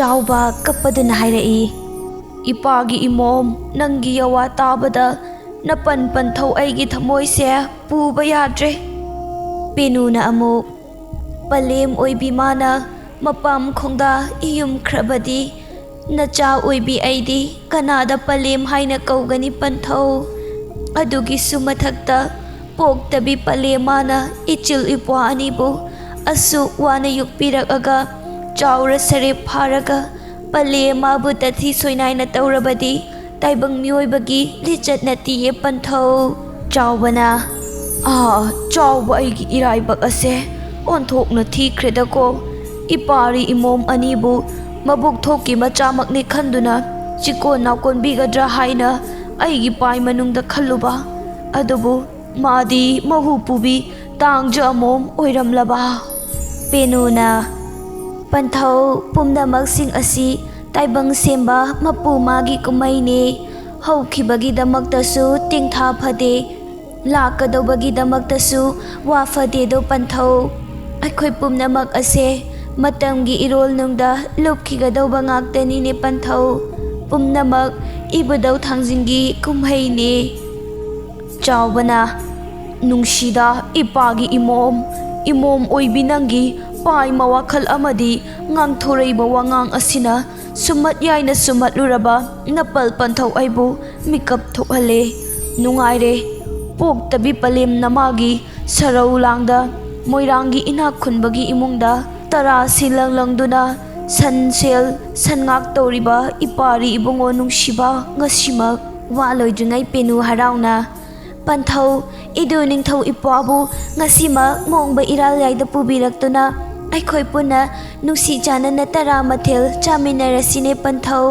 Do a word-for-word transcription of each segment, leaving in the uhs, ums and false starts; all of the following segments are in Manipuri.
ꯆꯥꯎꯕ ꯀꯞꯄꯗꯨꯅ ꯍꯥꯏꯔꯛꯏ, "ꯏꯄꯥꯒꯤ ꯏꯃꯣꯝ, ꯅꯪꯒꯤ ꯌꯋꯥ ꯇꯥꯕꯗ ꯅꯄꯟ ꯄꯟꯊꯧ ꯑꯩꯒꯤ ꯊꯃꯣꯏꯁꯦ ꯄꯨꯕ ꯌꯥꯗ꯭ꯔꯦ꯫" ꯄꯦꯅꯨꯅ ꯑꯃꯨꯛ, "ꯄꯂꯦꯝ ꯑꯣꯏꯕꯤ ꯃꯥꯅ ꯃꯄꯥꯝ ꯈꯣꯡꯗꯥ ꯏꯌꯨꯝꯈ꯭ꯔꯕꯗꯤ, ꯅꯆꯥ ꯑꯣꯏꯕꯤ ꯑꯩꯗꯤ ꯀꯅꯥꯗ ꯄꯂꯦꯝ ꯍꯥꯏꯅ ꯀꯧꯒꯅꯤ ꯄꯟꯊꯧ? ꯑꯗꯨꯒꯤꯁꯨ ꯃꯊꯛꯇ ꯄꯣꯛꯇꯕꯤ ꯄꯂꯦꯝ ꯃꯥꯅ ꯏꯆꯤꯜ ꯏꯄ꯭ꯋꯥ ꯑꯅꯤꯕꯨ ꯑꯁꯨꯛ ꯋꯥꯅ ꯌꯣꯛꯄꯤꯔꯛꯑꯒ ꯆꯥꯎꯔ ꯁꯔꯦꯞ ꯐꯥꯔꯒ ꯄꯂꯦꯝ ꯃꯥꯕꯨ ꯇꯊꯤ ꯁꯣꯏꯅꯥꯏꯅ ꯇꯧꯔꯕꯗꯤ ꯇꯥꯏꯕꯪ ꯃꯤꯑꯣꯏꯕꯒꯤ ꯂꯤꯆꯠ ꯅꯠꯇꯤꯌꯦ ꯄꯟꯊꯧ꯫" ꯆꯥꯎꯕꯅ, "ꯑꯥ, ꯆꯥꯎꯕ ꯑꯩꯒꯤ ꯏꯔꯥꯏꯕꯛ ꯑꯁꯦ ꯑꯣꯟꯊꯣꯛꯅ ꯊꯤꯈ꯭ꯔꯦꯗꯀꯣ꯫ ꯏꯄꯥꯔꯤ ꯏꯃꯣꯝ ꯑꯅꯤꯕꯨ ꯃꯕꯨꯛ ꯊꯣꯛꯀꯤ ꯃꯆꯥꯃꯛꯅꯤ ꯈꯟꯗꯨꯅ ꯆꯤꯀꯣꯟ ꯅꯥꯀꯣꯟꯕꯤꯒꯗ꯭ꯔꯥ ꯍꯥꯏꯅ ꯑꯩꯒꯤ ꯄꯥꯏ ꯃꯅꯨꯡꯗ ꯈꯜꯂꯨꯕ꯫ ꯑꯗꯨꯕꯨ ꯃꯥꯗꯤ ꯃꯍꯨ ꯄꯨꯕꯤ ꯇꯥꯡꯖ ꯑꯃꯣꯝ ꯑꯣꯏꯔꯝꯂꯕ?" ꯄꯦꯅꯨꯅ, "ꯄꯟꯊꯧ, ꯄꯨꯝꯅꯃꯛꯁꯤꯡ ꯑꯁꯤ ꯇꯥꯏꯕꯪ ꯁꯦꯝꯕ ꯃꯄꯨ ꯃꯥꯒꯤ ꯀꯨꯝꯍꯩꯅꯤ꯫ ꯍꯧꯈꯤꯕꯒꯤꯗꯃꯛꯇꯁꯨ ꯇꯤꯡꯊꯥ ꯐꯗꯦ, ꯂꯥꯛꯀꯗꯧꯕꯒꯤꯗꯃꯛꯇꯁꯨ ꯋꯥ ꯐꯗꯦꯗꯣ ꯄꯟꯊꯧ꯫ ꯑꯩꯈꯣꯏ ꯄꯨꯝꯅꯃꯛ ꯑꯁꯦ ꯃꯇꯝꯒꯤ ꯏꯔꯣꯜꯅꯨꯡꯗ ꯂꯨꯞꯈꯤꯒꯗꯧꯕ ꯉꯥꯛꯇꯅꯤꯅꯦ ꯄꯟꯊꯧ꯫ ꯄꯨꯝꯅꯃꯛ ꯏꯕꯨꯙꯧ ꯊꯥꯡꯖꯤꯡꯒꯤ ꯀꯨꯝꯍꯩꯅꯤ꯫" ꯆꯥꯎꯕꯅ, "ꯅꯨꯡꯁꯤꯗ ꯏꯄꯥꯒꯤ ꯏꯃꯣꯝ, ꯏꯃꯣꯝ ꯑꯣꯏꯕꯤ ꯅꯪꯒꯤ ꯄꯥꯏꯃ ꯋꯥꯈꯜ ꯑꯃꯗꯤ ꯉꯥꯡꯊꯣꯔꯛꯏꯕ ꯋꯥꯉꯥꯡ ꯑꯁꯤꯅ ꯁꯨꯝꯃꯠ ꯌꯥꯏꯅ ꯁꯨꯝꯃꯠꯂꯨꯔꯕ ꯅꯄꯜ ꯄꯟꯊꯧ ꯑꯩꯕꯨ ꯃꯤꯀꯞ ꯊꯣꯛꯍꯜꯂꯦ꯫ ꯅꯨꯡꯉꯥꯏꯔꯦ, ꯄꯣꯛꯇꯕꯤ ꯄꯂꯦꯝ ꯅꯃꯥꯒꯤ ꯁꯔꯧ ꯂꯥꯡꯗ ꯃꯣꯏꯔꯥꯡꯒꯤ ꯏꯅꯥꯛ ꯈꯨꯟꯕꯒꯤ ꯏꯃꯨꯡꯗ ꯇꯔꯥꯁꯤ ꯂꯪꯂꯪꯗꯨꯅ ꯁꯟ ꯁꯦꯜ ꯁꯟ ꯉꯥꯛ ꯇꯧꯔꯤꯕ ꯏꯄꯥꯔꯤ ꯏꯕꯨꯡꯉꯣ ꯅꯨꯡꯁꯤꯕ ꯉꯁꯤꯃꯛ꯫" ꯋꯥ ꯂꯣꯏꯗ꯭ꯔꯤꯉꯩ ꯄꯦꯅꯨ ꯍꯔꯥꯎꯅ, "ꯄꯟꯊꯧ, ꯏꯗꯨ ꯅꯤꯡꯊꯧ ꯏꯄ꯭ꯋꯥꯕꯨ ꯉꯁꯤꯃꯛ ꯃꯣꯡꯕ ꯏꯔꯥꯜ ꯌꯥꯏꯗ ꯄꯨꯕꯤꯔꯛꯇꯨꯅ ꯑꯩꯈꯣꯏ ꯄꯨꯟꯅ ꯅꯨꯡꯁꯤ ꯆꯥꯟꯅꯅ ꯇꯔꯥ ꯃꯊꯦꯜ ꯆꯥꯃꯤꯟꯅꯔꯁꯤꯅꯦ ꯄꯟꯊꯧ꯫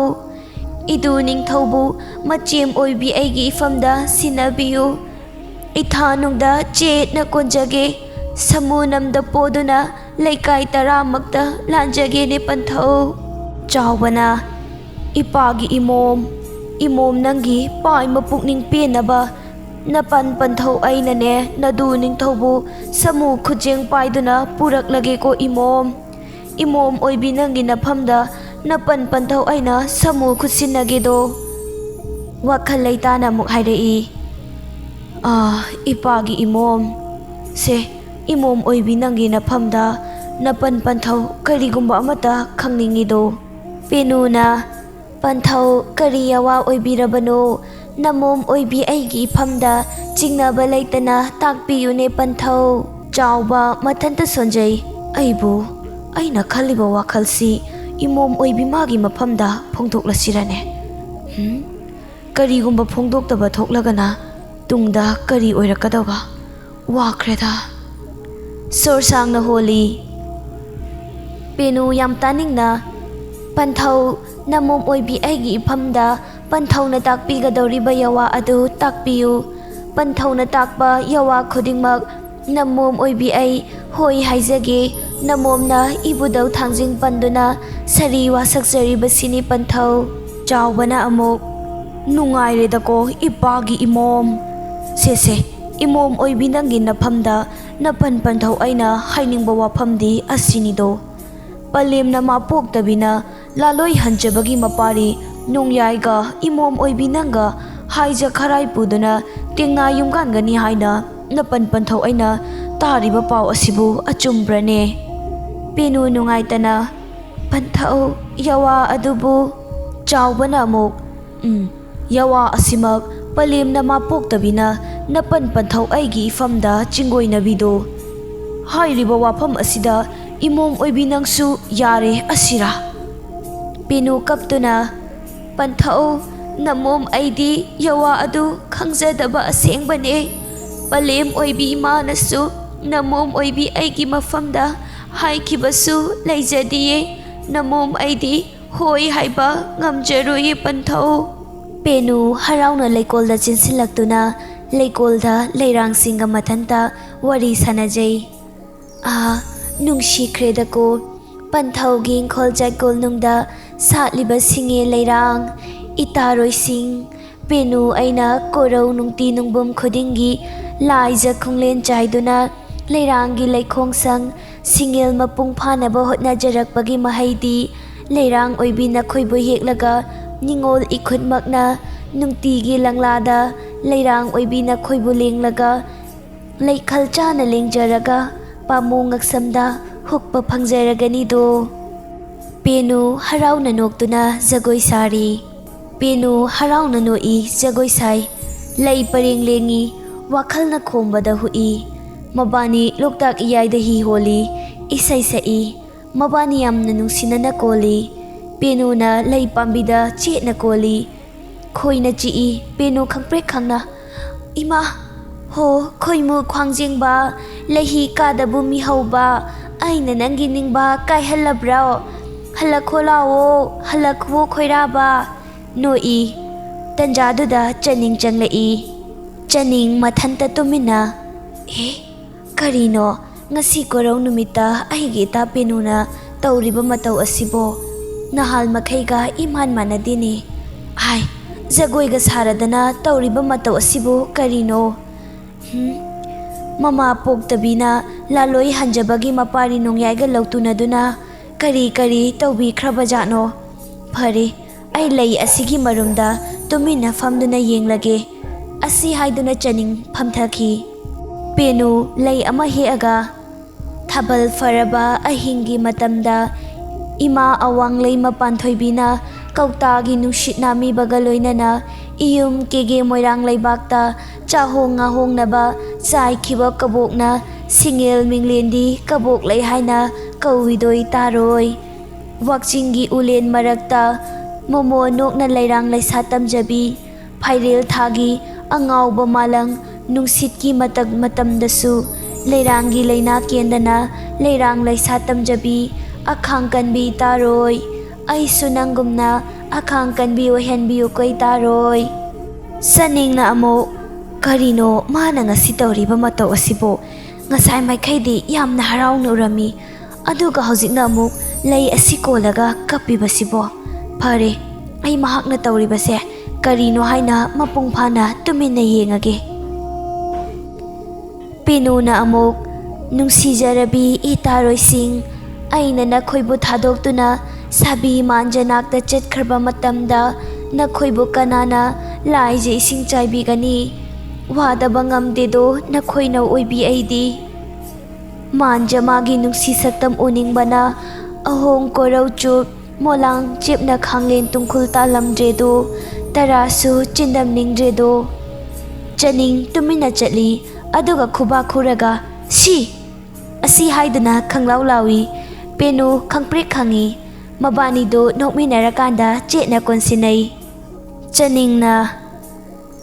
ꯏꯗꯨ ꯅꯤꯡꯊꯧꯕꯨ ꯃꯆꯦꯝ ꯑꯣꯏꯕꯤ ꯑꯩꯒꯤ ꯏꯐꯝꯗ ꯁꯤꯟꯅꯕꯤꯌꯨ꯫ ꯏꯊꯥꯅꯨꯡꯗ ꯆꯦꯠꯅ ꯀꯣꯟꯖꯒꯦ, ꯁꯃꯨ ꯅꯝꯗ ꯄꯣꯗꯨꯅ ꯂꯩꯀꯥꯏ ꯇꯔꯥꯃꯛꯇ ꯂꯥꯟꯖꯒꯦꯅꯦ ꯄꯟꯊꯧ꯫" ꯆꯥꯎꯕꯅ, "ꯏꯄꯥꯒꯤ ꯏꯃꯣꯝ, ꯏꯃꯣꯝ ꯅꯪꯒꯤ ꯄꯥꯏꯃ ꯄꯨꯛꯅꯤꯡ ꯄꯦꯟꯅꯕ ꯅꯄꯟ ꯄꯟꯊꯧ ꯑꯩꯅꯅꯦ ꯅꯗꯨ ꯅꯤꯡꯊꯧꯕꯨ ꯁꯃꯨ ꯈꯨꯖꯦꯡ ꯄꯥꯏꯗꯨꯅ ꯄꯨꯔꯛꯂꯒꯦꯀꯣ ꯏꯃꯣꯝ꯫ ꯏꯃꯣꯝ ꯑꯣꯏꯕꯤ ꯅꯪꯒꯤ ꯅꯐꯝꯗ ꯅꯄꯟ ꯄꯟꯊꯧ ꯑꯩꯅ ꯁꯃꯨ ꯈꯨꯠꯁꯤꯟꯅꯒꯦꯗꯣ꯫ ꯋꯥꯈꯜ ꯂꯩꯇꯥꯅ ꯑꯃꯨꯛ ꯍꯥꯏꯔꯛꯏ, "ꯑꯥ, ꯏꯄꯥꯒꯤ ꯏꯃꯣꯝ꯫ ꯁꯦ, ꯏꯃꯣꯝ ꯑꯣꯏꯕꯤ ꯅꯪꯒꯤ ꯅꯐꯝꯗ ꯅꯄꯟ ꯄꯟꯊꯧ ꯀꯔꯤꯒꯨꯝꯕ ꯑꯃꯠꯇ ꯈꯪꯅꯤꯡꯉꯤꯗꯣ?" ꯄꯦꯅꯨꯅ, "ꯄꯟꯊꯧ ꯀꯔꯤ ꯑꯋꯥ ꯑꯣꯏꯕꯤꯔꯕꯅꯣ? ꯅꯃꯣꯝ ꯑꯣꯏꯕꯤ ꯑꯩꯒꯤ ꯏꯐꯝꯗ ꯆꯤꯡꯅꯕ ꯂꯩꯇꯅ ꯇꯥꯛꯄꯤꯌꯨꯅꯦ ꯄꯟꯊꯧ꯫" ꯆꯥꯎꯕ ꯃꯊꯟꯇ ꯁꯣꯟꯖꯩ꯫ "ꯑꯩꯕꯨ, ꯑꯩꯅ ꯈꯜꯂꯤꯕ ꯋꯥꯈꯜꯁꯤ ꯏꯃꯣꯝ ꯑꯣꯏꯕꯤ ꯃꯥꯒꯤ ꯃꯐꯝꯗ ꯐꯣꯡꯗꯣꯛꯂꯁꯤꯔꯅꯦ? ꯍꯨꯝ? ꯀꯔꯤꯒꯨꯝꯕ ꯐꯣꯡꯗꯣꯛꯇꯕ ꯊꯣꯛꯂꯒꯅ ꯇꯨꯡꯗ ꯀꯔꯤ ꯑꯣꯏꯔꯛꯀꯗꯧꯕ? ꯋꯥꯈ꯭ꯔꯦꯗ꯫" ꯁꯣꯔ ꯁꯥꯡꯅ ꯍꯣꯜꯂꯤ꯫ ꯄꯦꯅꯨ ꯌꯥꯝ ꯇꯥꯅꯤꯡꯅ, "ꯄꯟꯊꯧ, ꯅꯃꯣꯝ ꯑꯣꯏꯕꯤ ꯑꯩꯒꯤ ꯏꯐꯝꯗ ꯄꯟꯊꯧꯅ ꯇꯥꯛꯄꯤꯒꯗꯧꯔꯤꯕ ꯌꯋꯥ ꯑꯗꯨ ꯇꯥꯛꯄꯤꯌꯨ꯫ ꯄꯟꯊꯧꯅ ꯇꯥꯛꯄ ꯌꯋꯥ ꯈꯨꯗꯤꯡꯃꯛ ꯅꯃꯣꯝ ꯑꯣꯏꯕꯤ ꯑꯩ ꯍꯣꯏ ꯍꯥꯏꯖꯒꯦ꯫ ꯅꯃꯣꯝꯅ ꯏꯕꯨꯙꯧ ꯊꯥꯡꯖꯤꯡ ꯄꯟꯗꯨꯅ ꯁꯥꯔꯤ ꯋꯥꯁꯛꯆꯔꯤꯕꯁꯤꯅꯤ ꯄꯟꯊꯧ꯫" ꯆꯥꯎꯕꯅ ꯑꯃꯨꯛ, "ꯅꯨꯡꯉꯥꯏꯔꯦꯗꯀꯣ ꯏꯄꯥꯒꯤ ꯏꯃꯣꯝ꯫ ꯁꯦ, ꯁꯦ, ꯏꯃꯣꯝ ꯑꯣꯏꯕꯤ ꯅꯪꯒꯤ ꯅꯐꯝꯗ ꯅꯄꯟ ꯄꯟꯊꯧ ꯑꯩꯅ ꯍꯥꯏꯅꯤꯡꯕ ꯋꯥꯐꯝꯗꯤ ꯑꯁꯤꯅꯤꯗꯣ꯫ ꯄꯂꯦꯝꯅ ꯃꯥ ꯄꯣꯛꯇꯕꯤꯅ ꯂꯥꯂꯣꯏ ꯍꯟꯖꯕꯒꯤ ꯃꯄꯥꯔꯤ ꯅꯣꯡꯌꯥꯏꯒ ꯏꯃꯣꯝ ꯑꯣꯏꯕꯤ ꯅꯪꯒ ꯍꯥꯏꯖ ꯈꯔꯥꯏ ꯄꯨꯗꯨꯅ ꯇꯦꯡꯅꯥ ꯌꯨꯝꯒꯥꯟꯒꯅꯤ ꯍꯥꯏꯅ ꯅꯄꯟ ꯄꯟꯊꯧ ꯑꯩꯅ ꯇꯥꯔꯤꯕ ꯄꯥꯎ ꯑꯁꯤꯕꯨ ꯑꯆꯨꯝꯕ꯭ꯔꯅꯦ?" ꯄꯦꯅꯨ ꯅꯨꯡꯉꯥꯏꯇꯅ, "ꯄꯟꯊꯧ, ꯌꯋꯥ ꯑꯗꯨꯕꯨ꯫" ꯆꯥꯎꯕꯅ ꯑꯃꯨꯛ, "ꯎꯝ, ꯌꯋꯥ ꯑꯁꯤꯃꯛ ꯄꯂꯦꯝꯅ ꯃꯥ ꯄꯣꯛꯇꯕꯤꯅ ꯅꯄꯟ ꯄꯟꯊꯧ ꯑꯩꯒꯤ ꯏꯐꯝꯗ ꯆꯤꯡꯒꯣꯏꯅꯕꯤꯗꯣ꯫ ꯍꯥꯏꯔꯤꯕ ꯋꯥꯐꯝ ꯑꯁꯤꯗ ꯏꯃꯣꯝ ꯑꯣꯏꯕꯤ ꯅꯪꯁꯨ ꯌꯥꯔꯦ ꯑꯁꯤꯔꯥ?" ꯄꯦꯅꯨ ꯀꯞꯇꯨꯅ, "ꯄꯟꯊꯧ, ꯅꯃꯣꯝ ꯑꯩꯗꯤ ꯌꯋꯥ ꯑꯗꯨ ꯈꯪꯖꯗꯕ ꯑꯁꯦꯡꯕꯅꯦ꯫ ꯄꯂꯦꯝ ꯑꯣꯏꯕꯤ ꯏꯃꯥꯅꯁꯨ ꯅꯃꯣꯝ ꯑꯣꯏꯕꯤ ꯑꯩꯒꯤ ꯃꯐꯝꯗ ꯍꯥꯏꯈꯤꯕꯁꯨ ꯂꯩꯖꯗꯤꯌꯦ꯫ ꯅꯃꯣꯝ ꯑꯩꯗꯤ ꯍꯣꯏ ꯍꯥꯏꯕ ꯉꯝꯖꯔꯣꯏꯌꯦ ꯄꯟꯊꯧ꯫" ꯄꯦꯅꯨ ꯍꯔꯥꯎꯅ ꯂꯩꯀꯣꯜꯗ ꯆꯦꯟꯁꯤꯜꯂꯛꯇꯨꯅ ꯂꯩꯀꯣꯜꯗ ꯂꯩꯔꯥꯡꯁꯤꯡꯒ ꯃꯊꯟꯇ ꯋꯥꯔꯤ ꯁꯥꯟꯅꯖꯩ꯫ ꯑꯥ, ꯅꯨꯡꯁꯤꯈ꯭ꯔꯦꯗꯀꯣ꯫ ꯄꯟꯊꯧꯒꯤ ꯏꯪꯈꯣꯜ ꯆꯥꯏꯀꯣꯜꯅꯨꯡꯗ ꯁꯥꯠꯂꯤꯕ ꯁꯤꯡꯉꯦ ꯂꯩꯔꯥꯡ, ꯏꯇꯥꯔꯣꯏꯁꯤꯡ, ꯄꯦꯅꯨ ꯑꯩꯅ ꯀꯣꯔꯧ ꯅꯨꯡꯇꯤ ꯅꯨꯡꯕꯨꯝ ꯈꯨꯗꯤꯡꯒꯤ ꯂꯥꯏꯖ ꯈꯣꯡꯂꯦꯟ ꯆꯥꯏꯗꯨꯅ ꯂꯩꯔꯥꯡꯒꯤ ꯂꯩꯈꯣꯡꯁꯪ ꯁꯤꯡꯉꯦꯜ ꯃꯄꯨꯡ ꯐꯥꯅꯕ ꯍꯣꯠꯅꯖꯔꯛꯄꯒꯤ ꯃꯍꯩꯗꯤ ꯂꯩꯔꯥꯡ ꯑꯣꯏꯕꯤ ꯅꯈꯣꯏꯕꯨ ꯍꯦꯛꯂꯒ, ꯅꯤꯡꯉꯣꯜ ꯏꯈꯨꯠꯃꯛꯅ ꯅꯨꯡꯇꯤꯒꯤ ꯂꯪꯂꯥꯗ ꯂꯩꯔꯥꯡ ꯑꯣꯏꯕꯤ ꯅꯈꯣꯏꯕꯨ ꯂꯦꯡꯂꯒ, ꯂꯩꯈꯜ ꯆꯥꯅ ꯂꯦꯡꯖꯔꯒ ꯄꯥꯝꯃꯨ ꯉꯛꯁꯝꯗ ꯍꯨꯛꯄ ꯐꯪꯖꯔꯒꯅꯤꯗꯣ꯫ ꯄꯦꯅꯨ ꯍꯔꯥꯎꯅ ꯅꯣꯛꯇꯨꯅ ꯖꯒꯣꯏ ꯁꯥꯔꯤ꯫ ꯄꯦꯅꯨ ꯍꯔꯥꯎꯅ ꯅꯣꯛꯏ, ꯖꯒꯣꯏ ꯁꯥꯏ꯫ ꯂꯩ ꯄꯔꯦꯡ ꯂꯦꯡꯉꯤ, ꯋꯥꯈꯜꯅ ꯈꯣꯝꯕꯗ ꯍꯨꯛꯏ꯫ ꯃꯕꯥꯅꯤ ꯂꯣꯛꯇꯥꯛ ꯏꯌꯥꯏꯗ ꯍꯤ ꯍꯣꯜꯂꯤ, ꯏꯁꯩ ꯁꯛꯏ꯫ ꯃꯕꯥꯅꯤ ꯌꯥꯝꯅ ꯅꯨꯡꯁꯤꯅꯅ ꯀꯣꯜꯂꯤ꯫ ꯄꯦꯅꯨꯅ ꯂꯩ ꯄꯥꯝꯕꯤꯗ ꯆꯦꯠꯅ ꯀꯣꯜꯂꯤ꯫ ꯈꯣꯏꯅ ꯆꯤꯛꯏ, ꯄꯦꯅꯨ ꯈꯪꯄ꯭ꯔꯦꯛ ꯈꯪꯅ꯫ "ꯏꯃꯥ! ꯍꯣ, ꯈꯣꯏꯃꯨ ꯈ꯭ꯋꯥꯡꯖꯦꯡꯕ, ꯂꯩꯍꯤ ꯀꯥꯗꯕꯨ ꯃꯤꯍꯧꯕ, ꯑꯩꯅ ꯅꯪꯒꯤ ꯅꯤꯡꯕ ꯀꯥꯏꯍꯜꯂꯕ꯭ꯔꯣ? ꯍꯜꯂꯛꯈꯣ ꯂꯥꯛꯑꯣ, ꯍꯜꯂꯛꯈꯣ ꯈꯣꯏꯔꯥꯕ!" ꯅꯣꯛꯏ꯫ ꯇꯟꯖꯥꯗꯨꯗ ꯆꯅꯤꯡ ꯆꯪꯂꯛꯏ꯫ ꯆꯅꯤꯡ ꯃꯊꯟꯇ ꯇꯨꯃꯤꯟꯅ, "ꯑꯦ, ꯀꯔꯤꯅꯣ? ꯉꯁꯤ ꯀꯣꯔꯧ ꯅꯨꯃꯤꯠꯇ ꯑꯩꯒꯤ ꯏꯇꯥ ꯄꯦꯅꯨꯅ ꯇꯧꯔꯤꯕ ꯃꯇꯧ ꯑꯁꯤꯕꯣ? ꯅꯍꯥꯜ ꯃꯈꯩꯒ ꯏꯃꯥꯟ ꯃꯥꯟꯅꯗꯦꯅꯦ꯫ ꯍꯥꯏ, ꯖꯒꯣꯏꯒ ꯁꯥꯔꯗꯅ ꯇꯧꯔꯤꯕ ꯃꯇꯧ ꯑꯁꯤꯕꯨ ꯀꯔꯤꯅꯣ? ꯍꯨꯝ? ꯃꯃꯥ ꯄꯣꯛꯇꯕꯤꯅ ꯂꯥꯂꯣꯏ ꯍꯟꯖꯕꯒꯤ ꯃꯄꯥꯔꯤ ꯅꯣꯡꯌꯥꯏꯒ ꯂꯧꯇꯨꯅꯗꯨꯅ ꯀꯔꯤ ꯀꯔꯤ ꯇꯧꯕꯤꯈ꯭ꯔꯕꯖꯥꯠꯅꯣ? ꯐꯔꯦ, ꯑꯩ ꯂꯩ ꯑꯁꯤꯒꯤ ꯃꯔꯨꯝꯗ ꯇꯨꯃꯤꯟꯅ ꯐꯝꯗꯨꯅ ꯌꯦꯡꯂꯒꯦ" ꯑꯁꯤ ꯍꯥꯏꯗꯨꯅ ꯆꯅꯤꯡ ꯐꯝꯊꯈꯤ꯫ ꯄꯦꯅꯨ ꯂꯩ ꯑꯃ ꯍꯦꯛꯑꯒ, ꯊꯥꯕꯜ ꯐꯔꯕ ꯑꯍꯤꯡꯒꯤ ꯃꯇꯝꯗ ꯏꯃꯥ ꯑꯋꯥꯡꯂꯩꯃ ꯄꯥꯟꯊꯣꯏꯕꯤꯅ ꯀꯧꯇꯥꯒꯤ ꯅꯨꯡꯁꯤꯠ ꯅꯥꯝꯃꯤꯕꯒ ꯂꯣꯏꯅꯅ ꯏꯌꯨꯝ ꯀꯦꯒꯦ ꯃꯣꯏꯔꯥꯡ ꯂꯩꯕꯥꯛꯇ ꯆꯥꯍꯣꯡ ꯉꯥꯍꯣꯡꯅꯕ ꯆꯥꯏꯈꯤꯕ ꯀꯕꯣꯛꯅ ꯁꯤꯡꯉꯦꯜ ꯃꯤꯡꯂꯦꯟꯗꯤ ꯀꯕꯣꯛ ꯂꯩ ꯍꯥꯏꯅ ꯀꯧꯏꯗꯣꯏ ꯇꯥꯔꯣꯏ꯫ ꯋꯥꯛꯆꯤꯡꯒꯤ ꯎꯂꯦꯟ ꯃꯔꯛꯇ ꯃꯣꯃꯣ ꯅꯣꯛꯅ ꯂꯩꯔꯥꯡ ꯂꯩꯁꯥ ꯇꯝꯖꯕꯤ, ꯐꯥꯏꯔꯦꯜ ꯊꯥꯒꯤ ꯑꯉꯥꯎꯕ ꯃꯥꯂꯪ ꯅꯨꯡꯁꯤꯠꯀꯤ ꯃꯇꯛ ꯃꯇꯝꯗꯁꯨ ꯂꯩꯔꯥꯡꯒꯤ ꯂꯩꯅꯥ ꯀꯦꯟꯗꯅ ꯂꯩꯔꯥꯡ ꯂꯩꯁꯥ ꯇꯝꯖꯕꯤ, ꯑꯈꯥꯡ ꯀꯟꯕꯤ ꯇꯥꯔꯣꯏ꯫ ꯑꯩꯁꯨ ꯅꯪꯒꯨꯝꯅ ꯑꯈꯥꯡ ꯀꯟꯕꯤ ꯑꯣꯏꯍꯟꯕꯤꯌꯨ ꯀꯣꯏ ꯇꯥꯔꯣꯏ꯫ ꯆꯅꯤꯡꯅ ꯑꯃꯨꯛ, "ꯀꯔꯤꯅꯣ ꯃꯥꯅ ꯉꯁꯤ ꯇꯧꯔꯤꯕ ꯃꯇꯧ ꯑꯁꯤꯕꯨ? ꯉꯁꯥꯏ ꯃꯥꯏꯈꯩꯗꯤ ꯌꯥꯝꯅ ꯍꯔꯥꯎꯅ ꯎꯔꯝꯃꯤ, ꯑꯗꯨꯒ ꯍꯧꯖꯤꯛꯅ ꯑꯃꯨꯛ ꯂꯩ ꯑꯁꯤ ꯀꯣꯜꯂꯒ ꯀꯞꯄꯤꯕꯁꯤꯕꯣ? ꯐꯔꯦ, ꯑꯩ ꯃꯍꯥꯛꯅ ꯇꯧꯔꯤꯕꯁꯦ ꯀꯔꯤꯅꯣ ꯍꯥꯏꯅ ꯃꯄꯨꯡ ꯐꯥꯅ ꯇꯨꯃꯤꯟꯅ ꯌꯦꯡꯉꯒꯦ"꯫ ꯄꯤꯅꯨꯅ ꯑꯃꯨꯛ, "ꯅꯨꯡꯁꯤꯖꯔꯕꯤ ꯏꯇꯥꯔꯣꯏꯁꯤꯡ, ꯑꯩꯅ ꯅꯈꯣꯏꯕꯨ ꯊꯥꯗꯣꯛꯇꯨꯅ ꯁꯥꯕꯤ ꯃꯥꯟꯖ ꯅꯥꯛꯇ ꯆꯠꯈ꯭ꯔꯕ ꯃꯇꯝꯗ ꯅꯈꯣꯏꯕꯨ ꯀꯅꯥꯅ ꯂꯥꯏꯖ ꯏꯁꯤꯡ ꯆꯥꯏꯕꯤꯒꯅꯤ? ꯋꯥꯗꯕ ꯉꯝꯗꯦꯗꯣ ꯅꯈꯣꯏꯅ ꯑꯣꯏꯕꯤ ꯑꯩꯗꯤ꯫ ꯃꯥꯟꯖ ꯃꯥꯒꯤ ꯅꯨꯡꯁꯤ ꯁꯛꯇꯝ ꯎꯅꯤꯡꯕꯅ ꯑꯍꯣꯡ ꯀꯣꯔꯧ ꯆꯨꯞ ꯃꯣꯂꯥꯡ ꯆꯦꯞꯅ ꯈꯥꯡꯂꯦꯟ ꯇꯨꯡꯈꯨꯜ ꯇꯥꯂꯝꯗ꯭ꯔꯦꯗꯣ ꯇꯔꯥꯁꯨ ꯆꯤꯟꯗꯝꯅꯤꯡꯗ꯭ꯔꯦꯗꯣ꯫ ꯆꯅꯤꯡ ꯇꯨꯃꯤꯟꯅ ꯆꯠꯂꯤ꯫ ꯑꯗꯨꯒ ꯈꯨꯕꯥꯛ ꯈꯨꯔꯒ, "ꯁꯤ!" ꯑꯁꯤ ꯍꯥꯏꯗꯨꯅ ꯈꯪꯂꯥꯎ ꯂꯥꯎꯏ꯫ ꯄꯦꯅꯨ ꯈꯪꯄ꯭ꯔꯦꯛ ꯈꯪꯏ꯫ ꯃꯕꯥꯅꯤꯗꯨ ꯅꯣꯛꯃꯤꯟꯅꯔꯀꯥꯟꯗ ꯆꯦꯠꯅ ꯀꯣꯟꯁꯤꯟꯅꯩ꯫ ꯆꯅꯤꯡꯅ,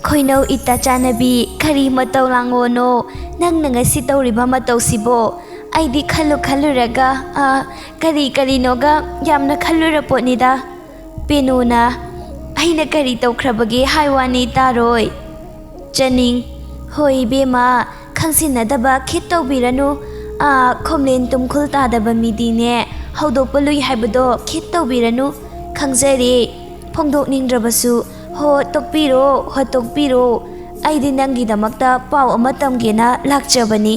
"ꯈꯣꯏꯅꯧ ꯏꯇꯥ ꯆꯥꯟꯅꯕꯤ, ꯀꯔꯤ ꯃꯇꯧ ꯂꯥꯡꯉꯣꯅꯣ ꯅꯪꯅ ꯉꯁꯤ ꯇꯧꯔꯤꯕ ꯃꯇꯧꯁꯤꯕꯣ? ꯑꯩꯗꯤ ꯈꯜꯂꯨ ꯈꯜꯂꯨꯔꯒ, ꯑ, ꯀꯔꯤ ꯀꯔꯤꯅꯣꯒ ꯌꯥꯝꯅ ꯈꯜꯂꯨꯔ ꯄꯣꯠꯅꯤꯗ꯫" ꯄꯦꯅꯨꯅ, "ꯑꯩꯅ ꯀꯔꯤ ꯇꯧꯈ꯭ꯔꯕꯒꯦ ꯍꯥꯏ ꯋꯥꯅꯤ ꯇꯥꯔꯣꯏ꯫" ꯆꯅꯤꯡ, "ꯍꯣꯏ ꯏꯕꯦꯝꯃ, ꯈꯪꯁꯤꯟꯅꯗꯕ ꯈꯤꯠ ꯇꯧꯕꯤꯔꯅꯨ꯫ ꯑꯥ, ꯈꯣꯝꯂꯦꯟ ꯇꯨꯝꯈꯨꯜ ꯇꯥꯗꯕ ꯃꯤꯗꯤꯅꯦ, ꯍꯧꯗꯣꯛꯄ ꯂꯨꯏ ꯍꯥꯏꯕꯗꯣ ꯈꯤꯠ ꯇꯧꯕꯤꯔꯅꯨ꯫ ꯈꯪꯖꯔꯦ, ꯐꯣꯡꯗꯣꯛꯅꯤꯡꯗ꯭ꯔꯕꯁꯨ꯫ ꯍꯣ, ꯇꯣꯛꯄꯤꯔꯣ, ꯍꯣ, ꯇꯣꯛꯄꯤꯔꯣ꯫ ꯑꯩꯗꯤ ꯅꯪꯒꯤꯗꯃꯛꯇ ꯄꯥꯎ ꯑꯃ ꯇꯝꯒꯦꯅ ꯂꯥꯛꯆꯕꯅꯤ꯫"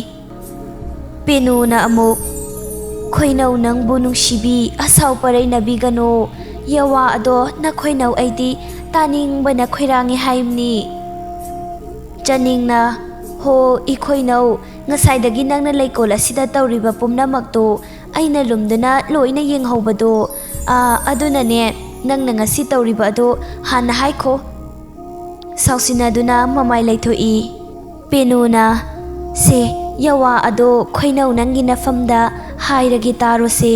ꯄꯦꯅꯨꯅ ꯑꯃꯨꯛ, "ꯈꯣꯏꯅꯧ ꯅꯪꯕꯨ ꯅꯨꯡꯁꯤꯕꯤ, ꯑꯁꯥꯎ ꯄꯔꯩꯅꯕꯤꯒꯅꯨ꯫ ꯌꯋꯥ ꯑꯗꯣ ꯅꯈꯣꯏꯅꯧ ꯑꯩꯗꯤ ꯇꯥꯅꯤꯡꯕꯅ ꯈꯣꯏꯔꯥꯡꯉꯤ ꯍꯥꯏꯕꯅꯤ꯫" ꯆꯅꯤꯡꯅ, "ꯍꯣ, ꯏꯈꯣꯏꯅꯧ, ꯉꯁꯥꯏꯗꯒꯤ ꯅꯪꯅ ꯂꯩꯀꯣꯜ ꯑꯁꯤꯗ ꯇꯧꯔꯤꯕ ꯄꯨꯝꯅꯃꯛꯇꯣ ꯑꯩꯅ ꯂꯨꯝꯗꯨꯅ ꯂꯣꯏꯅ ꯌꯦꯡꯍꯧꯕꯗꯣ꯫ ꯑꯥ, ꯑꯗꯨꯅꯅꯦ, ꯅꯪꯅ ꯉꯁꯤ ꯇꯧꯔꯤꯕ ꯑꯗꯣ ꯍꯥꯟꯅ ꯍꯥꯏꯈꯣ꯫" ꯁꯥꯎꯁꯤꯟꯅꯗꯨꯅ ꯃꯃꯥꯏ ꯂꯩꯊꯣꯛꯏ꯫ ꯄꯦꯅꯨꯅ, "ꯁꯦ, ꯌꯋꯥ ꯑꯗꯣ ꯈꯣꯏꯅꯧ ꯅꯪꯒꯤ ꯅꯐꯝꯗ ꯍꯥꯏꯔꯒꯦ ꯇꯥꯔꯣꯁꯦ꯫"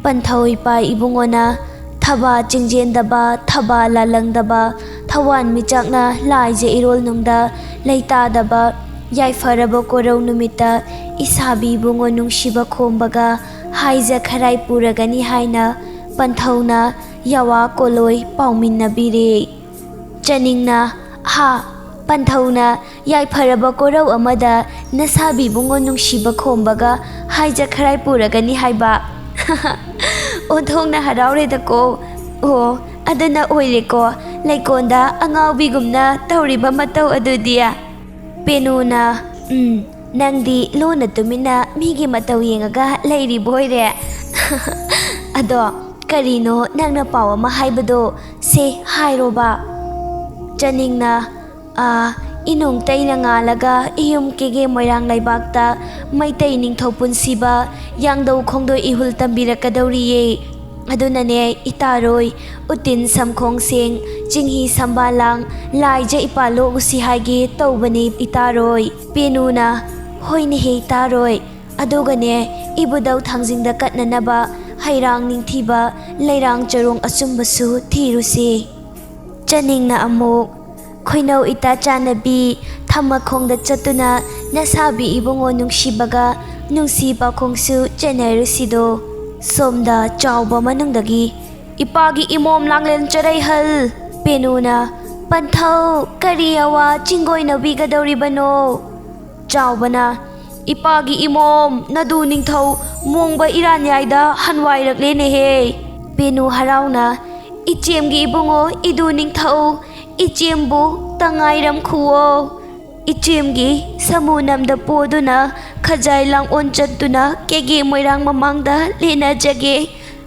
ꯄꯟꯊꯧ ꯏꯄꯥ ꯏꯕꯨꯡꯉꯣꯅ ꯊꯕꯥ ꯆꯤꯡꯖꯦꯟꯗꯕ, ꯊꯕꯥ ꯂꯥꯂꯪꯗꯕ, ꯊꯋꯥꯟ ꯃꯤꯆꯥꯛꯅ ꯂꯥꯏꯖ ꯏꯔꯣꯜꯅꯨꯡꯗ ꯂꯩꯇꯥꯗꯕ ꯌꯥꯏꯐꯔꯕ ꯀꯣꯔꯧ ꯅꯨꯃꯤꯠꯇ ꯏꯁꯥꯕꯤ ꯏꯕꯨꯡꯉꯣ ꯅꯨꯡꯁꯤꯕ ꯈꯣꯝꯕꯒ ꯍꯥꯏꯖ ꯈꯔꯥꯏ ꯄꯨꯔꯒꯅꯤ ꯍꯥꯏꯅ ꯄꯟꯊꯧꯅ ꯌꯋꯥ ꯀꯣꯂꯣꯏ ꯄꯥꯎꯃꯤꯟꯅꯕꯤꯔꯦ꯫ ꯆꯅꯤꯡꯅ, "ꯍꯥ, ꯄꯟꯊꯧꯅ ꯌꯥꯏꯐꯔꯕ ꯀꯣꯔꯧ ꯑꯃꯗ ꯅꯁꯥꯕꯤ ꯏꯕꯨꯡꯉꯣ ꯅꯨꯡꯁꯤꯕ ꯈꯣꯝꯕꯒ ꯍꯥꯏꯖ ꯈꯔꯥꯏ ꯄꯨꯔꯒꯅꯤ ꯍꯥꯏꯕ?" ꯑꯣꯟꯊꯣꯛꯅ ꯍꯔꯥꯎꯔꯦꯗꯀꯣ꯫ ꯑꯣ, ꯑꯗꯨꯅ ꯑꯣꯏꯔꯦꯀꯣ, ꯂꯩꯀꯣꯟꯗ ꯑꯉꯥꯎꯕꯤꯒꯨꯝꯅ ꯇꯧꯔꯤꯕ ꯃꯇꯧ ꯑꯗꯨꯗꯤ꯫ ꯄꯦꯅꯨꯅ, "ꯎꯝ, ꯅꯪꯗꯤ ꯂꯣꯟꯅ ꯇꯨꯃꯤꯟꯅ ꯃꯤꯒꯤ ꯃꯇꯧ ꯌꯦꯡꯉꯒ ꯂꯩꯔꯤꯕ ꯑꯣꯏꯔꯦ꯫" ꯑꯗꯣ ꯀꯔꯤꯅꯣ ꯅꯪꯅ ꯄꯥꯎ ꯑꯃ ꯍꯥꯏꯕꯗꯣ? ꯁꯦ ꯍꯥꯏꯔꯣꯕ꯫ ꯆꯅꯤꯡꯅ, "ꯑꯥ, ꯏꯅꯨꯡ ꯇꯩꯅ ꯉꯥꯜꯂꯒ ꯏꯌꯨꯝ ꯀꯦꯒꯦ ꯃꯣꯏꯔꯥꯡ ꯂꯩꯕꯥꯛꯇ ꯃꯩꯇꯩ ꯅꯤꯡꯊꯧ ꯄꯨꯟꯁꯤꯕ ꯌꯥꯡꯗꯧ ꯈꯣꯡꯗꯣꯏ ꯏꯍꯨꯜ ꯇꯝꯕꯤꯔꯛꯀꯗꯧꯔꯤꯌꯦ꯫ ꯑꯗꯨꯅꯅꯦ ꯏꯇꯥꯔꯣꯏ, ꯎꯇꯤꯟ ꯁꯝꯈꯣꯡꯁꯦꯡ, ꯆꯤꯡꯍꯤ ꯁꯝꯕꯥꯂꯥꯡ, ꯂꯥꯏꯖ ꯏꯄꯥ ꯂꯣꯛꯎꯁꯤ ꯍꯥꯏꯒꯦ ꯇꯧꯕꯅꯦ ꯏꯇꯥꯔꯣꯏ꯫" ꯄꯦꯅꯨꯅ, "ꯍꯣꯏꯅꯦꯍꯦ ꯏꯇꯥꯔꯣꯏ, ꯑꯗꯨꯒꯅꯦ ꯏꯕꯨꯙꯧ ꯊꯥꯡꯖꯤꯡꯗ ꯀꯠꯅꯅꯕ ꯍꯩꯔꯥꯡ ꯅꯤꯡꯊꯤꯕ, ꯂꯩꯔꯥꯡ ꯆꯔꯣꯡ ꯑꯆꯨꯝꯕꯁꯨ ꯊꯤꯔꯨꯁꯤ꯫" ꯆꯅꯤꯡꯅ ꯑꯃꯨꯛ, "ꯈꯣꯏꯅꯧ ꯏꯇꯥ ꯆꯥꯟꯅꯕꯤ, ꯊꯝꯃꯈꯣꯡꯗ ꯆꯠꯇꯨꯅ ꯅꯁꯥꯕꯤ ꯏꯕꯨꯡꯉꯣ ꯅꯨꯡꯁꯤꯕꯒ ꯅꯨꯡꯁꯤ ꯄꯥꯎꯈꯣꯡꯁꯨ ꯆꯦꯟꯅꯔꯨꯁꯤꯗꯣ꯫" ꯁꯣꯝꯗ ꯆꯥꯎꯕ ꯃꯅꯨꯡꯗꯒꯤ, "ꯏꯄꯥꯒꯤ ꯏꯃꯣꯝ ꯂꯥꯡꯂꯦꯟ ꯆꯔꯩꯍꯜ!" ꯄꯦꯅꯨꯅ, "ꯄꯟꯊꯧ, ꯀꯔꯤ ꯑꯋꯥ ꯆꯤꯡꯒꯣꯏꯅꯕꯤꯒꯗꯧꯔꯤꯕꯅꯣ?" ꯆꯥꯎꯕꯅ, "ꯏꯄꯥꯒꯤ ꯏꯃꯣꯝ ꯅꯗꯨ ꯅꯤꯡꯊꯧ ꯃꯣꯡꯕ ꯏꯔꯥꯟꯌꯥꯏꯗ ꯍꯟꯋꯥꯏꯔꯛꯂꯦꯅꯦꯍꯦ꯫" ꯄꯦꯅꯨ ꯍꯔꯥꯎꯅ, "ꯏꯆꯦꯝꯒꯤ ꯏꯕꯨꯡꯉꯣ ꯏꯗꯨ ꯅꯤꯡꯊꯧ, ꯏꯆꯦꯝꯕꯨ ꯇꯉꯥꯏꯔꯝꯈꯨꯋꯣ꯫ ꯏꯆꯦꯝꯒꯤ ꯁꯃꯨ ꯅꯝꯗ ꯄꯣꯗꯨꯅ ꯈꯖꯥꯏ ꯂꯥꯡꯑꯣꯟ ꯆꯠꯇꯨꯅ ꯀꯦꯒꯦ ꯃꯣꯏꯔꯥꯡ ꯃꯃꯥꯡꯗ ꯂꯦꯟꯅꯖꯒꯦ꯫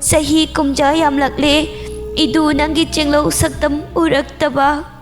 ꯆꯍꯤ ꯀꯨꯝꯖꯥ ꯌꯥꯝꯂꯛꯂꯦ ꯏꯗꯨ ꯅꯪꯒꯤ ꯆꯦꯡꯂꯧ ꯁꯛꯇꯝ ꯎꯔꯛꯇꯕ꯫"